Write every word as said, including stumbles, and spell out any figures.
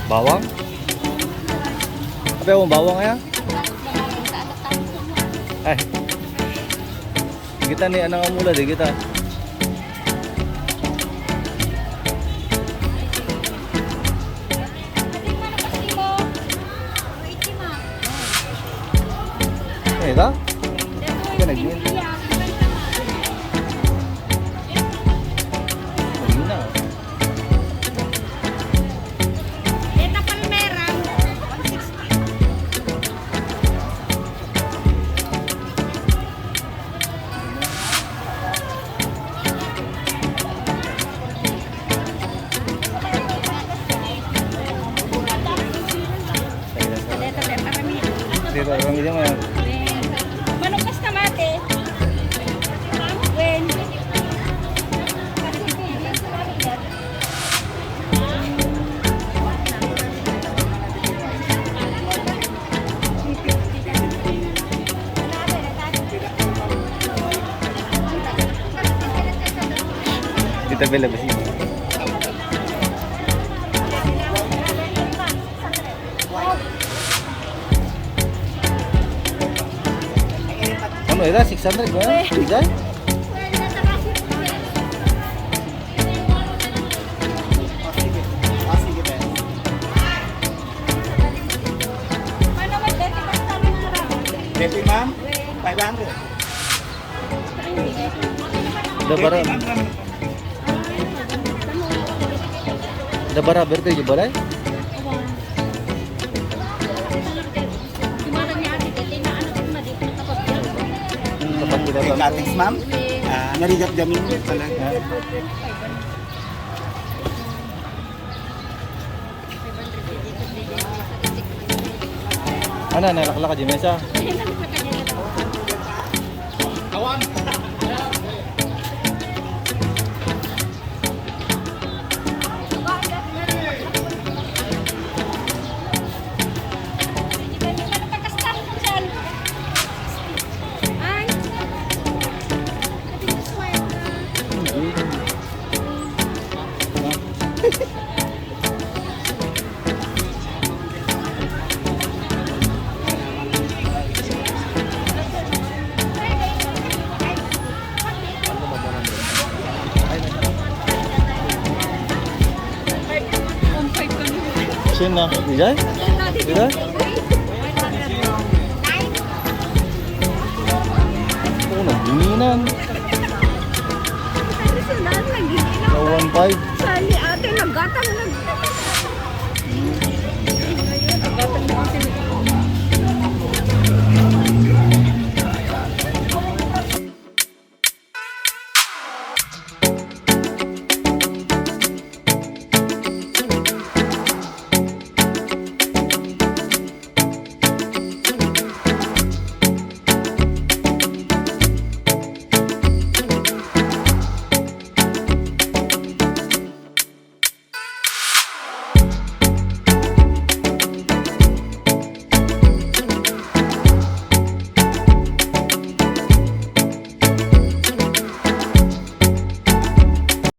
Bawang? Apa yung bawang ya? Ay. Kita ni anang amula di kita. Eh, ta? Kita na gini. Ayun na. Ito, Palmera, one sixty. Dito, kami dyan, ah. Manok kas kamate. Wen. Kita bela besi. Ano ira? Six hundred ba? Uy. Bigay? Happy, ma'am? Five hundred. Dabara. Dabara, berto yung balay? Kapag kita. May cuttings, ma'am? Ah, narigap jamin pala. Ah. Ano, nalaklak ka, Jimesa? Sino? Ijay? Ijay? Oo, nagdininan. One five.